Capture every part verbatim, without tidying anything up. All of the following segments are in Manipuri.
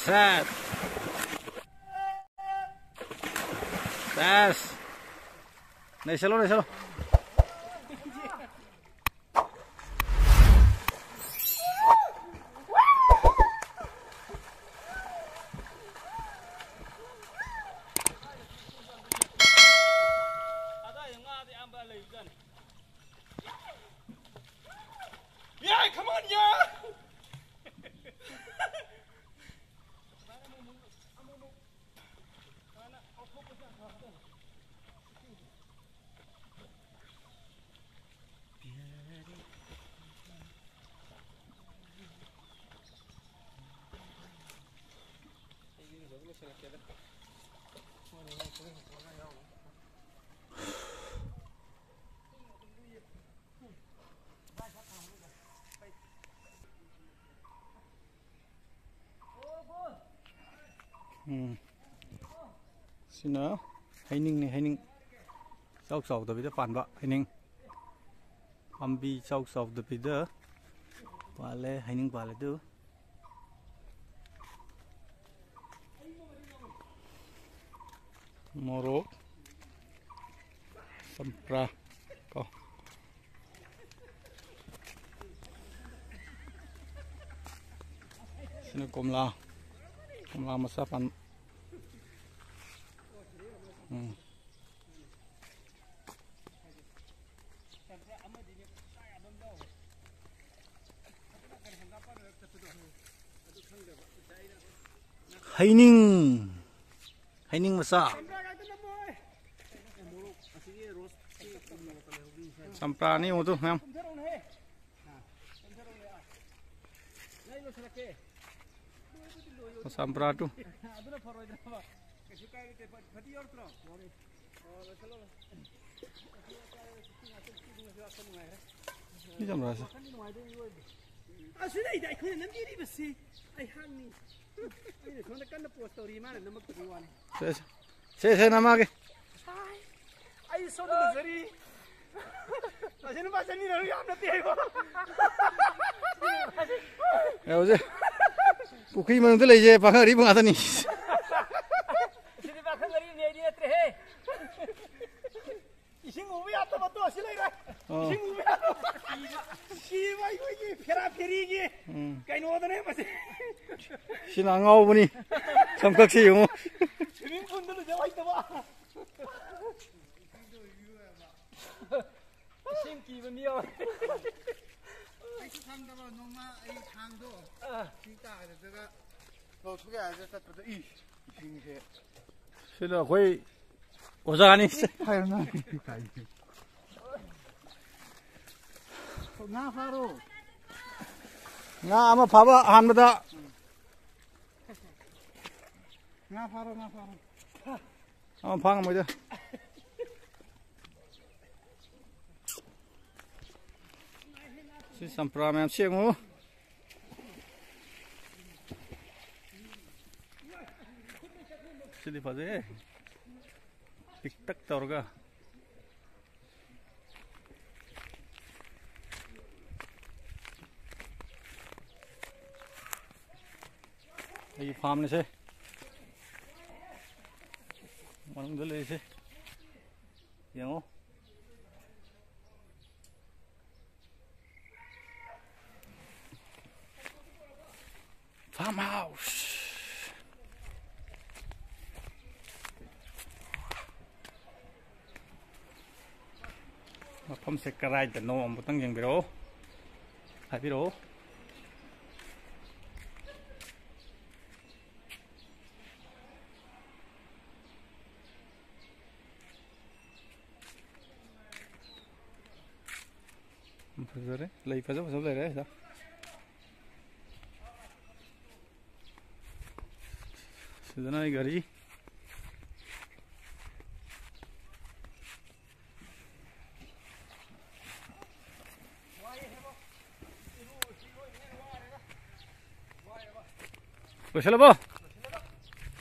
ꯁꯦꯠ꯫ ꯁꯦꯁ꯫ ꯅꯩꯁꯜꯂꯣ, ꯅꯩꯁꯜꯂꯣ꯫ ꯌꯥꯏ, come on, ꯌꯥꯏ! ꯎꯝ꯫ ꯁꯤꯅ ꯍꯩꯅꯤꯡꯅꯤ, ꯍꯩꯅꯤꯡ꯫ ꯏꯆꯥꯎ ꯆꯥꯎꯗꯕꯤꯗ ꯄꯥꯟꯕ ꯍꯩꯅꯤꯡ꯫ ꯄꯥꯝꯕꯤ ꯏꯆꯥꯎ ꯆꯥꯎꯗꯕꯤꯗ ꯄꯥꯜꯂꯦ, ꯍꯩꯅꯤꯡ ꯄꯥꯜꯂꯦ ꯑꯗꯨ꯫ ꯃꯣꯔꯣꯛ, ꯆꯝꯄ꯭ꯔꯥ ꯀꯣ꯫ ꯁꯤꯅ ꯀꯣꯝꯂꯥ, ꯀꯣꯝꯂꯥ ꯃꯆꯥ ꯄꯥꯟ-, ꯎꯝ꯫ ꯍꯩꯅꯤꯡ, ꯍꯩꯅꯤꯡ ꯃꯆꯥ꯫ ꯆꯝꯄ꯭ꯔꯥꯅꯤ ꯌꯦꯡꯉꯨ ꯇꯨ ꯃꯌꯥꯝ꯫ ꯆꯝꯄ꯭ꯔꯥ ꯇꯨ꯫ ꯃꯤ ꯆꯝꯄ꯭ꯔꯥꯁꯦ꯫ ꯑꯁꯤꯗꯩꯗ ꯑꯩꯈꯣꯏꯅ ꯅꯝꯕꯤꯔꯤꯕꯁꯤ ꯑꯩꯍꯥꯛꯅꯤ꯫ ꯑꯩꯅ ꯁꯣꯝꯗ ꯀꯟꯅ ꯄꯣꯁ ꯇꯧꯔꯤ, ꯃꯥꯅ ꯅꯝꯃꯛꯇꯕꯩ ꯋꯥꯅꯤ꯫ ꯁꯦ, ꯁꯦ꯫ ꯁꯦ, ꯁꯦ, ꯅꯃꯥꯒꯤ꯫ ꯑꯩ ꯁꯣꯝꯗ ꯂꯨꯖꯔꯤ꯫ ꯑꯁꯤ ꯅꯨꯄꯥ ꯆꯠꯃꯤꯟꯅꯔꯨ ꯌꯥꯝ ꯅꯠꯇꯦ ꯍꯥꯏꯕ꯫ ꯌꯥꯎꯁꯦ꯫ ꯄꯨꯈ꯭ꯔꯤ ꯃꯅꯨꯡꯗ ꯂꯩꯁꯦ ꯄꯥꯈꯪ ꯑꯔꯤꯕ ꯉꯥꯛꯇꯅꯤ꯫ ꯁꯤꯗꯤ ꯄꯥꯈꯪ ꯑꯔꯤꯕꯅꯤ, ꯑꯩꯗꯤ ꯅꯠꯇ꯭ꯔꯦꯍꯦ꯫ ꯏꯁꯤꯡ ꯎꯕ ꯌꯥꯗꯕꯗꯣ ꯑꯁꯤ ꯂꯩꯔꯦ꯫ ꯑꯣ꯫ ꯏꯁꯤꯡ ꯎꯕ ꯌꯥꯗꯕ꯫ ꯁꯤꯕ ꯑꯩꯈꯣꯏꯒꯤ ꯐꯦꯔꯥ ꯐꯦꯔꯤꯒꯤ ꯎꯝ꯫ ꯀꯩꯅꯣꯗꯅꯦ ꯃꯁꯤ꯫ ꯁꯤꯅ ꯑꯉꯥꯎꯕꯅꯤ꯫ ꯁꯝꯀꯛꯁꯤ ꯌꯦꯡꯉꯨ꯫ Swimming pool ꯗ ꯂꯨꯖꯧ ꯍꯩꯇꯕ꯫ ꯏꯁꯤꯡ ꯀꯤꯕ ꯃꯤ ꯌꯥꯎꯋꯦ꯫ ꯑꯩꯁꯨ ꯈꯪꯗꯕ, ꯅꯣꯡꯃ ꯑꯩ ꯊꯥꯡꯗꯣ ꯑꯥ꯫ ꯏꯁꯤꯡ ꯇꯥꯒꯗ꯭ꯔꯒ ꯂꯧꯊꯣꯛ ꯌꯥꯗ꯭ꯔꯥ ꯆꯠꯄꯗ, ꯏ, ꯏꯁꯤꯡꯁꯦ꯫ ꯁꯤꯗ ꯑꯩꯈꯣꯏ ꯑꯣꯖꯥꯅꯤ꯫ ꯍꯥꯏꯔꯨꯅꯨ꯫ ꯉꯥ ꯐꯥꯔꯣ꯫ ꯉꯥ ꯑꯃ ꯐꯥꯕ ꯑꯍꯥꯟꯕꯗ꯫ ꯉꯥ ꯐꯥꯔꯣ, ꯉꯥ ꯐꯥꯔꯣ꯫ ꯑꯃ ꯐꯥ ꯉꯝꯃꯣꯏꯗ꯫ ꯁꯤ ꯆꯝꯄ꯭ꯔꯥ ꯃꯌꯥꯝ ꯁꯦꯡꯉꯨ꯫ ꯁꯤꯗꯤ ꯐꯖꯩꯍꯦ꯫ ꯄꯤꯛꯇꯛ ꯇꯧꯔꯒ꯫ ꯑꯩꯒꯤ farm ꯅꯤꯁꯦ꯫ ꯃꯅꯨꯡꯗ ꯂꯩꯔꯤꯁꯦ꯫ ꯌꯦꯡꯉꯣ꯫ Farm house꯫ ꯃꯐꯝꯁꯦ ꯀꯗꯥꯏꯗꯅꯣ ꯑꯃꯨꯛꯇꯪ ꯌꯦꯡꯕꯤꯔꯛꯑꯣ꯫ ꯍꯥꯏꯕꯤꯔꯛꯑꯣ꯫ ꯐꯖꯔꯦ꯫ ꯂꯩ ꯐꯖ ꯐꯖꯕ ꯂꯩꯔꯦ ꯁꯤꯗ꯫ ꯁꯤꯗꯅ ꯑꯩ ꯒꯥꯔꯤ꯫ ꯂꯣꯏꯁꯤꯜꯂꯕꯣ?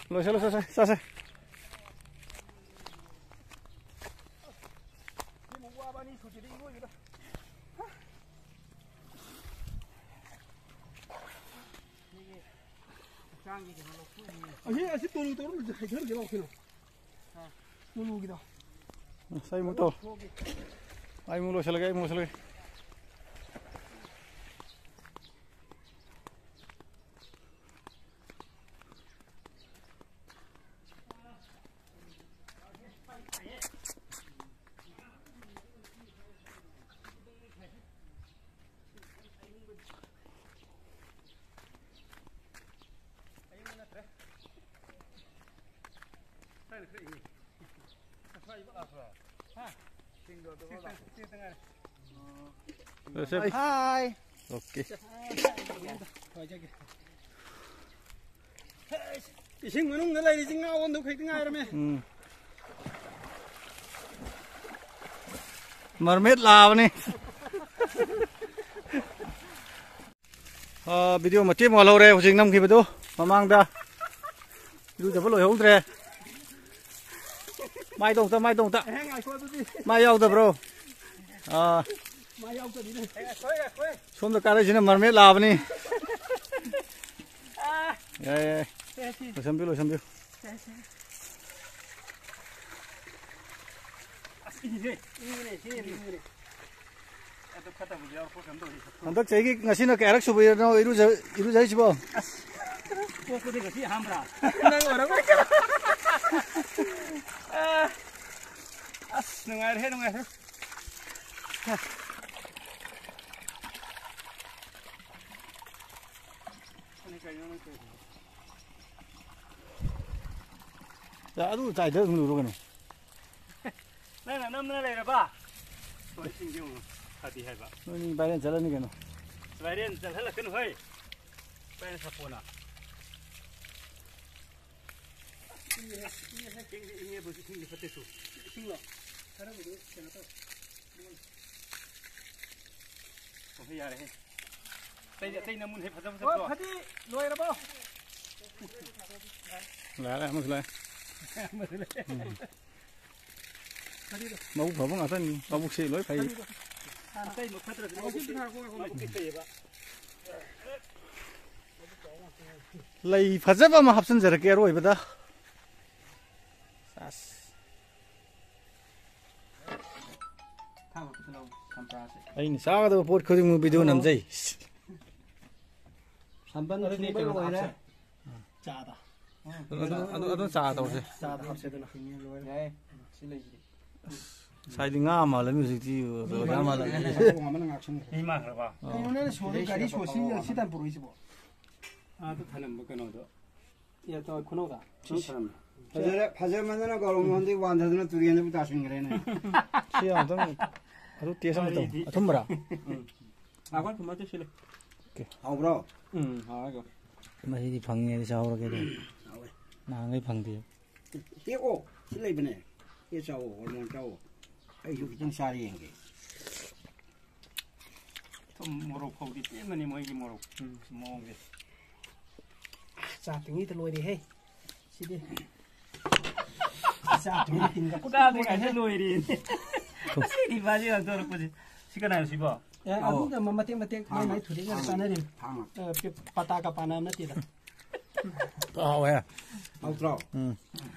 ꯂꯣꯏꯁꯤꯜꯂꯣ, ꯆꯠꯁꯦ, ꯆꯠꯁꯦ꯫ ꯑꯁꯤ, ꯑꯁꯤ ꯇꯣꯂꯨ ꯇꯧꯔꯝꯕꯁꯦ ꯍꯩꯊꯔꯒꯦ ꯂꯥꯛꯑꯣ ꯀꯩꯅꯣ꯫ ꯇꯣꯂꯨꯒꯤꯗꯣ꯫ ꯑꯁ, ꯑꯩ ꯑꯃꯨꯛ ꯇꯧ꯫ ꯑꯩ ꯑꯃꯨꯛ ꯂꯣꯏꯁꯤꯜꯂꯒꯦ, ꯑꯩ ꯑꯃꯨꯛ ꯂꯣꯏꯁꯤꯜꯂꯒꯦ꯫ ꯍꯥꯏ꯫ ꯑꯣꯀꯦ꯫ ꯏꯁꯤꯡ ꯃꯅꯨꯡꯗ ꯂꯩꯔꯤꯁꯤ ꯉꯥ ꯑꯣꯟꯗꯧ ꯈꯛꯇ ꯉꯥꯏꯔꯝꯃꯦ꯫ ꯎꯝ꯫ ꯃꯔꯃꯦꯠ ꯂꯥꯛꯑꯕꯅꯤ꯫ ꯑꯥ, ꯚꯤꯗꯤꯑꯣ ꯃꯇꯦꯛ ꯑꯃ ꯂꯧꯔꯦ ꯍꯧꯖꯤꯛ ꯅꯝꯈꯤꯕꯗꯣ ꯃꯃꯥꯡꯗ꯫ ꯏꯔꯨꯖꯕ ꯂꯣꯏꯍꯧꯗ꯭ꯔꯦ꯫ ꯃꯥꯏꯗꯣ ꯑꯝꯇ, ꯃꯥꯏꯗꯣ ꯑꯝꯇ꯫ ꯑꯦꯍꯦ, ꯉꯥꯏꯈꯣ ꯑꯗꯨꯗꯤ꯫ ꯃꯥꯏ ꯌꯥꯎꯗꯕ꯭ꯔꯣ? ꯑꯥ꯫ ꯃꯥꯏ ꯌꯥꯎꯗꯕꯤꯗ꯫ ꯁꯣꯝꯗ ꯀꯥꯔꯛꯏꯁꯤꯅ ꯃꯔꯃꯦꯠ ꯂꯥꯛꯑꯕꯅꯤ꯫ ꯑꯥ꯫ ꯌꯥꯏ, ꯌꯥꯏ꯫ ꯁꯦ, ꯁꯤ꯫ ꯂꯣꯏꯁꯟꯕꯤꯌꯨ, ꯂꯣꯏꯁꯟꯕꯤꯌꯨ꯫ ꯁꯦ, ꯁꯦ꯫ ꯑꯁ, ꯏꯍꯦ꯫ ꯏꯪꯕꯅꯦ, ꯁꯤ ꯏꯪꯕꯅꯦ꯫ ꯑꯗꯨ ꯐꯠꯇꯕꯁꯨ ꯌꯥꯎꯔꯛꯄ꯭ꯔꯥ ꯀꯩꯅꯣ ꯇꯧꯔꯤ꯫ ꯍꯟꯗꯛ ꯆꯍꯤꯒꯤ ꯉꯁꯤꯅ ꯀꯌꯥꯔꯛ ꯁꯨꯕꯅꯣ ꯏꯔꯨꯖ-, ꯏꯔꯨꯖꯔꯤꯁꯤꯕꯣ? ꯑꯁ, ꯄꯣꯛꯄꯗꯤ ꯉꯁꯤ ꯑꯍꯥꯟꯕꯔꯥ? ꯅꯪ ꯑꯣꯏꯔꯝꯒꯅꯤ꯫ ꯑꯁ, ꯅꯨꯡꯉꯥꯏꯔꯦꯍꯦ, ꯅꯨꯡꯉꯥꯏꯔꯦ꯫ ꯌꯥ, ꯑꯗꯨ ꯆꯥꯏꯗ ꯑꯗꯨꯝ ꯂꯨꯔꯣ ꯀꯩꯅꯣ꯫ ꯅꯪꯅ ꯅꯝꯗꯅ ꯂꯩꯔꯕ? ꯍꯣꯏ, ꯏꯁꯤꯡꯁꯦ ꯑꯃꯨꯛ ꯐꯗꯤ ꯍꯥꯏꯕ꯫ ꯅꯣꯏꯅꯤ viral ꯆꯠꯂꯅꯤ ꯀꯩꯅꯣ꯫ Viral ꯆꯠꯍꯜꯂꯛꯀꯅꯨ ꯍꯣꯏ꯫ ꯚꯥꯏꯅ ꯁꯥꯄꯣꯟꯅ꯫ ꯏꯪꯉꯦ, ꯏꯪꯉꯦ, ꯏꯪꯉꯦ, ꯏꯪꯉꯦ, ꯏꯁꯤꯡꯁꯦ ꯐꯠꯇꯦ ꯇꯨ꯫ ꯏꯁꯤꯡꯂꯣ? ꯈꯔꯕꯨꯗꯤ ꯀꯩꯅꯣ ꯇꯧ꯫ ꯑꯣ, ꯌꯥꯔꯦꯍꯦ꯫ ꯑꯇꯩ, ꯑꯇꯩ ꯅꯃꯨꯟ ꯍꯦꯛ ꯐꯖ ꯐꯖꯕꯗꯣ꯫ ꯑꯣ, ꯐꯗꯤ ꯂꯣꯏꯔꯕꯣ? ꯂꯥꯛꯑꯦ, ꯂꯥꯛꯑꯦ, ꯑꯃꯁꯨ ꯂꯥꯛꯑꯦ꯫ ꯑꯃꯁꯨ ꯂꯥꯛꯑꯦ꯫ ꯎꯝ꯫ ꯐꯗꯤꯗꯣ꯫ ꯃꯕꯨꯛ ꯐꯕ ꯉꯥꯛꯇꯅꯤ꯫ ꯃꯕꯨꯛꯁꯤ ꯂꯣꯏ ꯐꯩ꯫ ꯐꯗꯤꯗꯣ꯫ ꯑꯇꯩ ꯃꯐꯠꯇ꯭ꯔꯁꯨ ꯃꯕꯨꯛꯇꯤ ꯐꯩꯌꯦꯕ꯫ ꯂꯩ ꯐꯖꯕ ꯑꯃ ꯍꯥꯞꯆꯤꯟꯖꯔꯛꯀꯦ ꯑꯔꯣꯏꯕꯗ꯫ ꯑꯁ꯫ ꯑꯩꯅ ꯆꯥꯒꯗꯕ ꯄꯣꯠ ꯈꯨꯗꯤꯡꯃꯛ ꯚꯤꯗꯤꯑꯣ ꯅꯝꯖꯩ꯫ ꯁꯝꯕꯟ ꯑꯗꯨꯗꯤ ꯈꯤꯡꯕ ꯀꯩꯅꯣꯗ ꯂꯣꯏꯔꯦ꯫ ꯍꯥꯞꯁꯦ꯫ ꯆꯥꯗ꯫ ꯑꯗꯨ, ꯑꯗꯨ, ꯑꯗꯨ ꯆꯥ ꯇꯧꯁꯦ꯫ ꯆꯥꯗ ꯍꯥꯞꯁꯦꯗꯅ꯫ ꯌꯥꯏ꯫ ꯁꯤ ꯂꯩꯁꯤꯗꯤ꯫ ꯉꯁꯥꯏꯗꯤ ꯉꯥ ꯃꯥꯜꯂꯝꯃꯤ, ꯍꯧꯖꯤꯛꯇꯤ ꯑꯣꯖꯥ ꯃꯥꯜꯂꯝꯃꯤ꯫ ꯃꯤ ꯃꯥꯟꯈ꯭ꯔꯕ? ꯑꯥ꯫ ꯀꯩꯅꯣꯅꯦ, ꯁꯣꯗꯤ ꯒꯥꯔꯤ ꯁꯣ ꯁꯤ, ꯁꯤ ꯇꯥꯟ ꯄꯨꯔꯛꯏꯁꯤꯕꯣ? ꯑꯥꯗ ꯊꯅꯝꯕ ꯀꯩꯅꯣꯗꯣ꯫ ꯑꯦ, ꯇꯧ, ꯈꯨꯅꯧꯗ꯫ ꯈꯨꯅꯧ ꯊꯅꯝꯃꯦ꯫ ꯐꯖꯔꯦ, ꯐꯖꯃꯟꯗꯅ ꯒꯧꯔ ꯃꯣꯍꯟꯗꯤ ꯋꯥꯟꯊꯗꯅ ꯇꯨꯔꯦꯟꯗꯕꯨ ꯇꯥꯁꯤꯟꯈ꯭ꯔꯦꯅꯦ꯫ ꯁꯤ ꯑꯃꯨꯛꯇꯪ ꯑꯗꯨ ꯇꯦꯁ ꯑꯃ ꯇꯧ꯫ ꯋꯥꯔꯤꯗꯤ꯫ ꯑꯊꯨꯝꯕꯔꯥ? ꯎꯝ꯫ ꯂꯥꯛꯄ ꯊꯨꯝꯕ ꯇꯦꯁ ꯁꯤꯜꯂꯦ꯫ ꯑꯣꯀꯦ꯫ ꯍꯥꯎꯕ꯭ꯔꯣ? ꯎꯝ, ꯍꯥꯎꯋꯦ ꯑꯗꯣ꯫ ꯃꯁꯤꯗꯤ ꯐꯪꯉꯤꯉꯩꯗ ꯆꯥꯍꯧꯔꯒꯦ ꯑꯗꯨꯝ꯫ ꯍꯥꯎꯋꯦ꯫ ꯅꯍꯥꯟꯈꯩ ꯐꯪꯗꯦ꯫ ꯍꯦꯛꯑꯣ꯫ ꯁꯤ ꯂꯩꯕꯅꯦ꯫ ꯍꯦꯛꯑ ꯆꯥꯎꯑꯣ, ꯍꯣꯔꯃꯣꯟ ꯆꯥꯎꯑꯣ꯫ ꯑꯩꯁꯨ ꯈꯤꯇꯪ ꯆꯥꯔ ꯌꯦꯡꯒꯦ꯫ ꯊꯨꯝ ꯃꯣꯔꯣꯛ ꯐꯧꯗꯤ ꯄꯦꯟꯕꯅꯤ ꯃꯣꯏꯒꯤ ꯃꯣꯔꯣꯛ꯫ ꯎꯝ꯫ ꯃꯑꯣꯡꯁꯦ꯫ ꯆꯥꯛꯇꯨꯉꯩꯗ ꯂꯣꯏꯔꯦꯍꯦ꯫ ꯁꯤꯗꯤ꯫ ꯆꯥꯛꯇꯨꯉꯩꯗ ꯇꯤꯟꯒ ꯄꯨꯠ ꯄꯨꯠ ꯆꯥꯗ꯭ꯔꯤꯉꯩꯗ ꯄꯨꯠꯂꯦꯍꯦ꯫ ꯂꯣꯏꯔꯦꯅꯦ꯫ ꯑꯁꯤꯗꯤ ꯏꯕꯥꯅꯤ ꯉꯥꯡꯊꯣꯔꯛꯄꯁꯦ꯫ ꯁꯤ ꯀꯅꯥꯅꯣ ꯁꯤꯕꯣ? ꯑꯦ, ꯑꯧ꯫ ꯑꯗꯨꯗ ꯑꯃ ꯃꯇꯦꯛ ꯃꯇꯦꯛ ꯃꯥꯏ ꯊꯥꯡ-, ꯃꯥꯏ ꯊꯨꯗꯦꯛꯅꯔ ꯊꯥꯡ-, ꯆꯥꯅꯔꯤꯅꯤ꯫ ꯊꯥꯡꯅ꯫ ꯑꯦ, ꯄꯤ-, ꯄꯇꯥ ꯀ ꯄꯥꯅꯕ ꯅꯠꯇꯦꯗ꯫ ꯍꯥꯎꯋꯦ꯫ ꯍꯥꯎꯇ꯭ꯔꯣ? ꯎꯝ꯫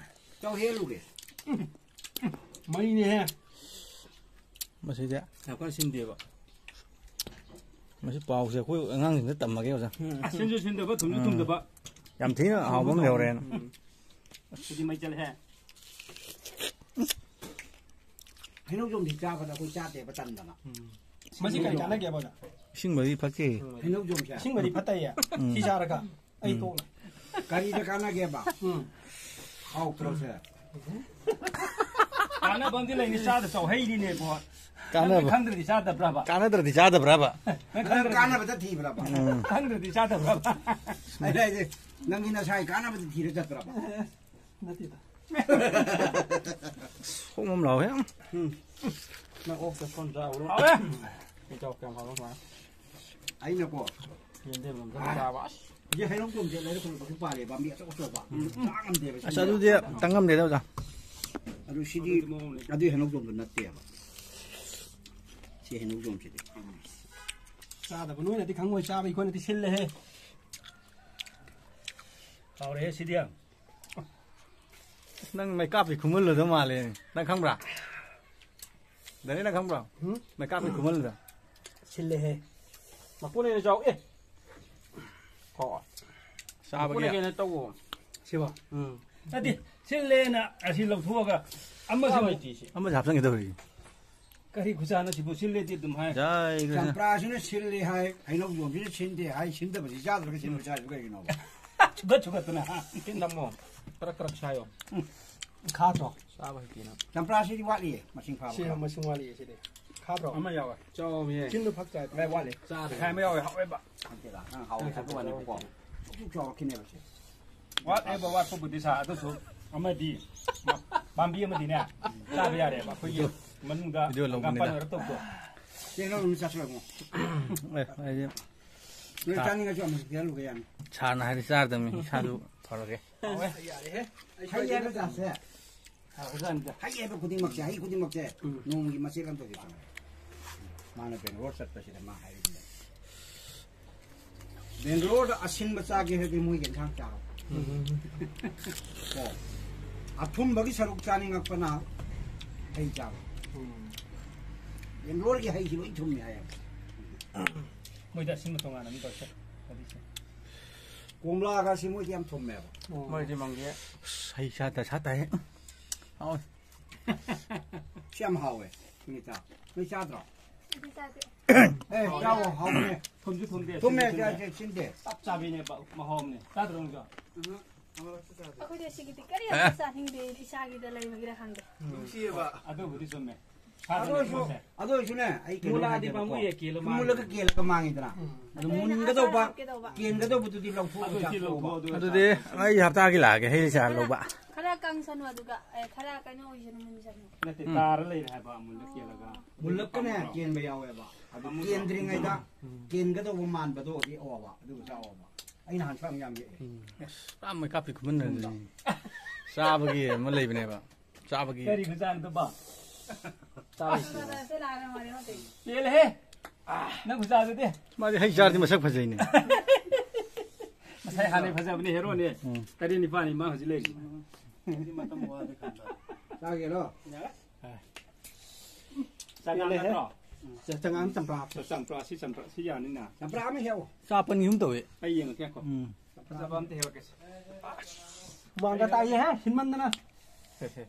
ꯆꯥꯎ ꯍꯦꯛꯂꯨꯒꯦ꯫ ꯃꯩꯅꯦꯍꯦ꯫ ꯃꯁꯤꯗꯤ ꯌꯥꯝ ꯀꯟꯅ ꯁꯤꯟꯗꯦꯕ꯫ ꯃꯁꯤ ꯄꯥꯎꯁꯦ ꯑꯩꯈꯣꯏ ꯑꯉꯥꯡꯁꯤꯡꯗ ꯇꯝꯃꯒꯦ, ꯑꯣꯖꯥ꯫ ꯎꯝ꯫ ꯑꯁ, ꯁꯤꯟꯁꯨ ꯁꯤꯟꯗꯕ, ꯊꯨꯝꯁꯨ ꯎꯝ꯫ ꯊꯨꯝꯗꯕ꯫ ꯌꯥꯝ ꯊꯤꯅ ꯑꯍꯥꯎꯕ ꯑꯃ ꯂꯩꯍꯧꯔꯦꯅ꯫ ꯎꯝ꯫ ꯁꯤꯗꯤ ꯃꯩ ꯆꯠꯂꯦꯍꯦ꯫ ꯍꯩꯅꯧꯖꯣꯝꯗꯤ ꯆꯥꯕꯗ ꯑꯩꯈꯣꯏ ꯆꯥꯗꯦꯕ ꯇꯟꯗꯅ꯫ ꯎꯝ꯫ ꯃꯁꯤ ꯀꯔꯤ ꯀꯥꯟꯅꯒꯦꯕ, ꯑꯣꯖꯥ? ꯏꯁꯤꯡ ꯃꯔꯤ ꯐꯠꯇꯦ꯫ ꯍꯩꯅꯧꯖꯣꯝꯁꯦ꯫ ꯏꯁꯤꯡ ꯃꯔꯤ ꯐꯠꯇꯦꯌꯦ? ꯎꯝ꯫ ꯁꯤ ꯆꯥꯔꯒ? ꯑꯩ ꯎꯝ꯫ ꯇꯣꯛꯂꯦ꯫ ꯀꯔꯤꯗ ꯀꯥꯟꯅꯒꯦꯕ? ꯎꯝ꯫ ꯍꯥꯎꯇ꯭ꯔꯣꯁꯦ? ꯀꯥꯟꯅꯕ ꯑꯃꯗꯤ ꯂꯩꯅꯤ, ꯆꯥꯗ ꯆꯥꯎ ꯍꯩꯔꯤꯅꯦꯕꯣ꯫ ꯀꯥꯟꯅꯕ꯫ ꯅꯪ ꯈꯪꯗ꯭ꯔꯗꯤ ꯆꯥꯗꯕ꯭ꯔꯕ? ꯀꯥꯟꯅꯗ꯭ꯔꯗꯤ ꯆꯥꯗꯕ꯭ꯔꯕ? ꯅꯪ ꯅꯪ ꯈꯪꯗ꯭ꯔꯗꯤ, ꯀꯥꯟꯅꯕꯗ ꯊꯤꯕ꯭ꯔꯕ? ꯎꯝ꯫ ꯈꯪꯗ꯭ꯔꯗꯤ ꯆꯥꯗꯕ꯭ꯔꯕ? ꯑꯩꯅ ꯍꯥꯏꯁꯦ, ꯅꯪꯒꯤ ꯅꯁꯥꯒꯤ ꯀꯥꯟꯅꯕꯗ ꯊꯤꯔ ꯆꯠꯄ꯭ꯔꯕ? ꯅꯠꯇꯦꯗ꯫ ꯍꯣꯝ ꯍꯣꯝ ꯂꯥꯎꯋꯦ꯫ ꯎꯝ꯫ ꯅꯪ ꯑꯣꯛꯇ ꯁꯣꯟ ꯆꯥꯎꯔꯣ꯫ ꯍꯥꯎꯋꯦ꯫ ꯏꯇꯥꯎ ꯀꯌꯥꯝ ꯍꯥꯎꯔꯣ ꯁꯨꯃꯥꯏꯅ꯫ ꯑꯩꯅꯀꯣ꯫ ꯌꯦꯟꯗꯦꯝ ꯑꯃ ꯆꯥꯕ꯫ ꯑꯁ꯫ ꯍꯧꯖꯤꯛ ꯍꯩꯅꯧ ꯆꯣꯝꯁꯦ ꯂꯩꯔꯛ ꯈꯨꯜꯂꯛꯄꯁꯨ ꯄꯥꯜꯂꯦ, ꯄꯥꯝꯕꯤ ꯑꯆꯧ ꯑꯆꯧꯕ꯫ ꯎꯝ꯫ ꯆꯥ ꯉꯝꯗꯦꯕ ꯁꯤꯗꯤ꯫ ꯑꯁ, ꯑꯗꯨꯗꯤ ꯇꯪ ꯉꯝꯗꯦꯗ, ꯑꯣꯖꯥ꯫ ꯑꯗꯨ ꯁꯤꯗꯤ ꯑꯗꯨꯗꯤ ꯃꯑꯣꯡꯅꯦ꯫ ꯑꯗꯨꯏ ꯍꯩꯅꯧ ꯆꯣꯝꯗꯨ ꯅꯠꯇꯦꯕ꯫ ꯁꯤ ꯍꯩꯅꯧ ꯆꯣꯝꯁꯤꯗꯤ꯫ ꯆꯥꯗꯕ ꯅꯣꯏꯅꯗꯤ ꯈꯪꯉꯣꯏ, ꯆꯥꯕ ꯑꯩꯈꯣꯏꯅꯗꯤ ꯁꯤꯜꯂꯦꯍꯦ꯫ ꯍꯥꯎꯔꯦꯍꯦ ꯁꯤꯗꯤ ꯌꯥꯝ꯫ ꯅꯪ ꯃꯩꯀꯥꯞꯄꯤ ꯈꯨꯃꯨꯜꯂꯨꯗ ꯃꯥꯜꯂꯦ꯫ ꯅꯪ ꯈꯪꯕ꯭ꯔꯥ? ꯗꯅꯤ, ꯅꯪ ꯈꯪꯕ꯭ꯔꯣ? ꯎꯝ? ꯃꯩꯀꯥꯞꯄꯤ ꯈꯨꯃꯨꯜꯂꯨꯗ꯫ ꯁꯤꯜꯂꯦꯍꯦ꯫ ꯃꯄꯨꯅ ꯍꯦꯟꯅ ꯆꯥꯎ꯫ ꯑꯦ꯫ ꯀꯣ꯫ ꯆꯥꯕꯒꯤ꯫ ꯃꯄꯨꯅ ꯍꯦꯟꯅ ꯇꯧꯋꯣ꯫ ꯁꯤꯕꯣ? ꯎꯝ꯫ ꯅꯠꯇꯦ, ꯁꯤꯜꯂꯦꯅ ꯑꯁꯤ ꯂꯧꯊꯣꯛꯑꯒ ꯑꯃꯁꯨ ꯆꯥꯕ ꯍꯩꯇꯦ ꯁꯤ꯫ ꯑꯃꯁꯨ ꯍꯥꯞꯆꯟꯒꯦ ꯇꯧꯔꯤ꯫ ꯀꯔꯤ ꯈꯨꯆꯥꯅꯣ ꯁꯤꯕꯨ? ꯁꯤꯜꯂꯦꯗꯤ ꯑꯗꯨꯝ ꯍꯥꯏ꯫ ꯖꯥꯏ ꯀ꯭ꯔꯤꯁꯅ꯫ ꯆꯝꯄ꯭ꯔꯥꯁꯤꯅ ꯁꯤꯜꯂꯤ ꯍꯥꯏ, ꯍꯩꯅꯧ ꯌꯣꯟꯕꯤꯅ ꯁꯤꯟꯗꯦ ꯍꯥꯏ, ꯁꯤꯟꯗꯕꯁꯤ ꯆꯥꯗ꯭ꯔꯒ ꯁꯤꯟꯕ ꯆꯥꯏꯁꯤ ꯀꯩꯒꯤꯅꯣꯕ? ꯁꯨꯒꯠ ꯁꯨꯒꯠꯇꯅ, ꯍꯥ? ꯇꯤꯟ ꯅꯝꯃꯣ꯫ ꯀ꯭ꯔꯛ ꯀ꯭ꯔꯛ ꯁꯥꯏꯌꯣ꯫ ꯎꯝ꯫ ꯈꯥꯗ꯭ꯔꯣ? ꯆꯥꯕ ꯍꯩꯇꯦꯅ꯫ ꯆꯝꯄ꯭ꯔꯥꯁꯤꯗꯤ ꯋꯥꯠꯂꯤꯌꯦ, ꯃꯁꯤꯡ ꯐꯥꯕ ꯁꯤ ꯈꯔ꯫ ꯃꯁꯤꯡ ꯋꯥꯠꯂꯤꯌꯦ ꯁꯤꯗꯤ꯫ ꯈꯥꯗ꯭ꯔꯣ? ꯑꯃ ꯌꯥꯎꯋꯦ꯫ ꯆꯥꯎꯃꯤꯌꯦ꯫ ꯆꯤꯟꯗꯨ ꯐꯛ ꯆꯥꯏ꯫ ꯚꯥꯏ, ꯋꯥꯠꯂꯤ꯫ ꯆꯥꯗ꯭ꯔꯤ꯫ ꯈꯥꯏ ꯑꯃ ꯌꯥꯎꯋꯦ, ꯍꯥꯎꯋꯦꯕ꯫ ꯅꯠꯇꯦꯗ, ꯅꯪ ꯍꯥꯎꯋꯦ ꯍꯥꯏꯕ ꯋꯥꯅꯦꯕꯀꯣ꯫ ꯆꯥꯎꯊꯣꯛ ꯆꯥꯎꯔꯛꯈꯤꯅꯦꯕ ꯁꯦ꯫ ꯋꯥꯠꯂꯦꯕ, ꯋꯥꯠꯄꯕꯨꯗꯤ ꯁꯥ, ꯑꯗꯨꯁꯨ ꯑꯃꯗꯤ ꯄꯥꯝꯕꯤ ꯑꯃꯗꯤꯅꯦ, ꯆꯥꯕ ꯌꯥꯔꯦꯕ꯫ ꯑꯩꯈꯣꯏꯒꯤ ꯃꯅꯨꯡꯗ ꯚꯤꯗꯤꯑꯣ ꯍꯪꯒꯥꯝꯄꯥꯟ ꯂꯧꯕꯅꯤꯗ꯫ ꯑꯣꯏꯔꯞ ꯇꯧꯕꯗꯣ꯫ ꯆꯦꯡ ꯂꯧꯔꯨꯅꯨ, ꯆꯥꯁꯤꯜꯂꯛꯑꯣ꯫ ꯑꯦ, ꯑꯩꯗꯤ ꯅꯣꯏ ꯆꯥ-, ꯆꯥꯅꯤꯡꯉꯁꯨ ꯑꯃꯨꯛ ꯄꯤꯍꯜꯂꯨꯒꯦ ꯌꯥꯅꯤ꯫ ꯁꯥꯔꯅ ꯍꯥꯏꯗꯤ ꯆꯥꯔꯗꯕꯅꯤ, ꯏꯁꯥꯁꯨ ꯐꯔꯒꯦ꯫ ꯍꯥꯎꯋꯦ꯫ ꯌꯥꯔꯦꯍꯦ꯫ ꯍꯩ ꯍꯥꯏꯕ ꯖꯥꯠꯁꯦ꯫ ꯍꯥꯎꯕꯖꯥꯠꯅꯤꯗ꯫ ꯍꯩ ꯍꯥꯏꯕ ꯈꯨꯗꯤꯡꯃꯛꯁꯦ, ꯍꯩ ꯈꯨꯗꯤꯡꯃꯛꯁꯦ ꯎꯝ꯫ ꯅꯣꯡꯃꯒꯤ ꯃꯆꯦꯠ ꯑꯃꯇꯗꯤ ꯆꯪꯉꯦ꯫ ꯃꯥꯅ ꯕꯦꯡꯒ꯭ꯂꯣꯔ ꯆꯠꯄꯁꯤꯗ ꯃꯥ ꯍꯥꯏꯔꯤꯁꯤꯅꯦ꯫ ꯕꯦꯡꯒ꯭ꯂꯣꯔꯗ ꯑꯁꯤꯟꯕ ꯆꯥꯒꯦ ꯍꯥꯏꯔꯗꯤ ꯃꯣꯏꯒꯤ ꯏꯟꯁꯥꯡ ꯆꯥꯔꯣ꯫ ꯎꯝ꯫ ꯀꯣ꯫ ꯑꯊꯨꯝꯕꯒꯤ ꯁꯔꯨꯛ ꯆꯥꯅꯤꯡꯉꯛꯄꯅ ꯍꯩ ꯆꯥꯕ꯫ ꯎꯝ꯫ ꯕꯦꯡꯒ꯭ꯂꯣꯔꯒꯤ ꯍꯩꯁꯤ ꯂꯣꯏ ꯊꯨꯝꯃꯤ ꯍꯥꯏꯌꯦꯕ꯫ ꯃꯣꯏꯗ ꯑꯁꯤꯟꯕ ꯇꯣꯉꯥꯟꯅ ꯑꯃ ꯇꯧꯁꯦ꯫ ꯑꯗꯨꯏꯁꯦ꯫ ꯀꯣꯝꯂꯥꯒꯁꯤ ꯃꯣꯏꯗꯤ ꯌꯥꯝ ꯊꯨꯝꯃꯦꯕ꯫ ꯃꯣꯏꯗꯤ ꯃꯪꯒꯦ꯫ ꯑꯁ, ꯍꯩ ꯆꯥ ꯗꯁꯥ ꯇꯥꯏꯍꯦ꯫ ꯍꯥꯎꯋꯦ꯫ ꯁꯤ ꯌꯥꯝ ꯍꯥꯎꯋꯦ, ꯁꯨꯅꯤꯇꯥ꯫ ꯅꯣꯏ ꯆꯥꯗ꯭ꯔꯣ? ꯑꯩꯗꯤ ꯆꯥꯗꯦ꯫ ꯑꯦ, ꯆꯥꯎꯋꯣ, ꯍꯥꯎꯕꯅꯦ꯫ ꯊꯨꯝꯁꯨ ꯊꯨꯝꯗꯦ, ꯊꯨꯝꯃꯦ, ꯁꯤꯟꯁꯨ ꯁꯤꯟꯗꯦ꯫ ꯆꯥ-, ꯆꯦ, ꯁꯤꯟꯗꯦ꯫ ꯆꯞ ꯆꯥꯕꯤꯅꯦꯕ, ꯃꯍꯥꯎ ꯑꯃꯅꯦ꯫ ꯆꯥꯗ꯭ꯔꯣ ꯅꯪꯁꯨ? ꯑꯩꯈꯣꯏꯗꯤ ꯑꯁꯤꯒꯤꯗꯤ ꯀꯔꯤ ꯑꯦ꯫ ꯑꯝꯇ ꯆꯥꯅꯤꯡꯗꯦ, ꯑꯩꯗꯤ ꯏꯁꯥꯒꯤꯗ ꯂꯩꯕꯒꯤꯔ ꯈꯪꯗꯦ꯫ ꯅꯨꯡꯁꯤꯌꯦꯕ꯫ ꯑꯗꯨꯕꯨꯗꯤ ꯆꯨꯝꯃꯦ꯫ ꯑꯗꯨ ꯑꯣꯏꯔꯁꯨ, ꯁꯥꯗ꯭ꯔꯗꯤ ꯑꯗꯨ ꯑꯣꯏꯔꯁꯨꯅꯦ, ꯑꯩ ꯀꯩꯅꯣ ꯃꯨꯜꯂꯛꯑꯗꯤ ꯍꯥꯏꯒꯦꯕꯀꯣ꯫ ꯄꯥꯝꯃꯨꯏꯌꯦ, ꯀꯦꯜꯂ ꯃꯥꯡꯉꯦ꯫ ꯃꯨꯜꯂꯒ ꯀꯦꯜꯂꯒ ꯃꯥꯡꯉꯤꯗꯅ꯫ ꯎꯝ꯫ ꯑꯗꯨ ꯑꯗꯨ ꯑꯩꯅ ꯃꯨꯟꯒꯗꯧꯕ, ꯍꯥꯞꯆꯤꯜꯂꯛꯀꯦ ꯇꯧꯕ꯫ ꯀꯦꯟꯒꯗꯧꯕꯗꯨꯗꯤ ꯂꯧꯊꯣꯛꯑꯒ ꯑꯗꯨ ꯁꯤ ꯆꯥꯊꯣꯛꯑꯣꯕ꯫ ꯂꯧꯊꯣꯛꯑꯣ, ꯑꯗꯨ ꯑꯗꯨꯗꯤ ꯆꯥꯊꯣꯛꯑꯣ꯫ ꯑꯩ ꯍꯞꯇꯥꯒꯤ ꯂꯥꯛꯑꯒꯦ ꯍꯩ ꯆꯥꯔ ꯈꯔ, ꯂꯧꯕ꯫ ꯈꯔ ꯀꯪꯁꯅꯨ ꯑꯗꯨꯒ, ꯑꯦ, ꯈꯔ ꯀꯩꯅꯣ ꯑꯣꯏꯁꯅꯨ, ꯃꯨꯟꯁꯅꯨ꯫ ꯅꯠꯇꯦ, ꯎꯝ꯫ ꯇꯥꯔ ꯂꯩꯔꯦ ꯍꯥꯏꯕ ꯑꯃꯨꯟꯗ ꯀꯦꯜꯂꯒ꯫ ꯃꯨꯜꯂꯛꯄꯅꯦ, ꯀꯦꯟꯕ ꯌꯥꯎꯋꯦꯕ꯫ ꯑꯗꯨ ꯑꯃꯨꯟꯕ ꯀꯦꯟꯗ꯭ꯔꯤꯉꯩꯗ, ꯎꯝ꯫ ꯀꯦꯟꯒꯗꯧꯕ ꯃꯥꯟꯕꯗꯣ ꯍꯦꯛꯑꯣꯕ, ꯑꯗꯨꯒ ꯆꯥꯎꯑꯣꯕ꯫ ꯑꯩꯅ ꯍꯥꯟꯅ ꯁꯨꯃꯥꯏꯅ ꯌꯥꯝ ꯍꯦꯛꯑꯦ꯫ ꯎꯝ꯫ ꯑꯁ, ꯄꯨꯔꯥ ꯃꯩꯀꯥꯞꯄꯤ ꯈꯨꯃꯟ ꯑꯗꯨꯅꯤ꯫ ꯆꯥꯕꯒꯤ ꯑꯃ ꯂꯩꯕꯅꯦꯕ꯫ ꯆꯥꯕꯒꯤ꯫ ꯀꯔꯤ ꯈꯨꯆꯥꯅꯣꯗꯨꯕꯣ? ꯆꯥꯕꯒꯤ꯫ ꯄꯦꯜꯂꯦꯍꯦ꯫ ꯅꯪ ꯈꯨꯆꯥꯗꯨꯗꯤ꯫ ꯃꯥꯗꯤ ꯍꯩ ꯆꯥꯔꯗꯤ ꯃꯁꯛ ꯐꯖꯩꯅꯦ꯫ ꯍꯥꯟꯅꯩ ꯐꯖꯕꯅꯦ, ꯍꯦꯔꯣꯅꯦ꯫ ꯎꯝ꯫ ꯇꯔꯦꯠ ꯅꯤꯄꯥꯜꯅꯤ ꯃꯥ ꯍꯧꯖꯤꯛ ꯂꯩꯔꯤꯁꯦ꯫ ꯆꯥꯒꯦꯔꯣ? ꯆꯉꯥꯡ ꯅꯠꯇ꯭ꯔꯣ? ꯆ-, ꯆꯉꯥꯡ ꯆꯝꯄ꯭ꯔꯥ꯫ ꯆꯝꯄ꯭ꯔꯥ, ꯁꯤ ꯆꯝꯄ꯭ꯔꯥ, ꯁꯤ ꯌꯥꯅꯤꯅ꯫ ꯆꯝꯄ꯭ꯔꯥ ꯑꯃ ꯍꯦꯛꯑꯣ꯫ ꯆꯥ ꯄꯟꯒꯤ ꯑꯍꯨꯝ ꯇꯧꯋꯦ꯫ ꯑꯩ ꯌꯦꯡꯉꯛꯀꯦꯀꯣ꯫ ꯎꯝ꯫ ꯐꯖꯕ ꯑꯝꯇ ꯍꯦꯛꯂꯛꯀꯦꯁꯦ꯫ ꯍꯨꯃꯥꯡꯒ ꯇꯥꯏꯌꯦꯍꯦ, ꯁꯤꯟꯃꯟꯗꯅ꯫ ꯁꯦ, ꯁꯦ꯫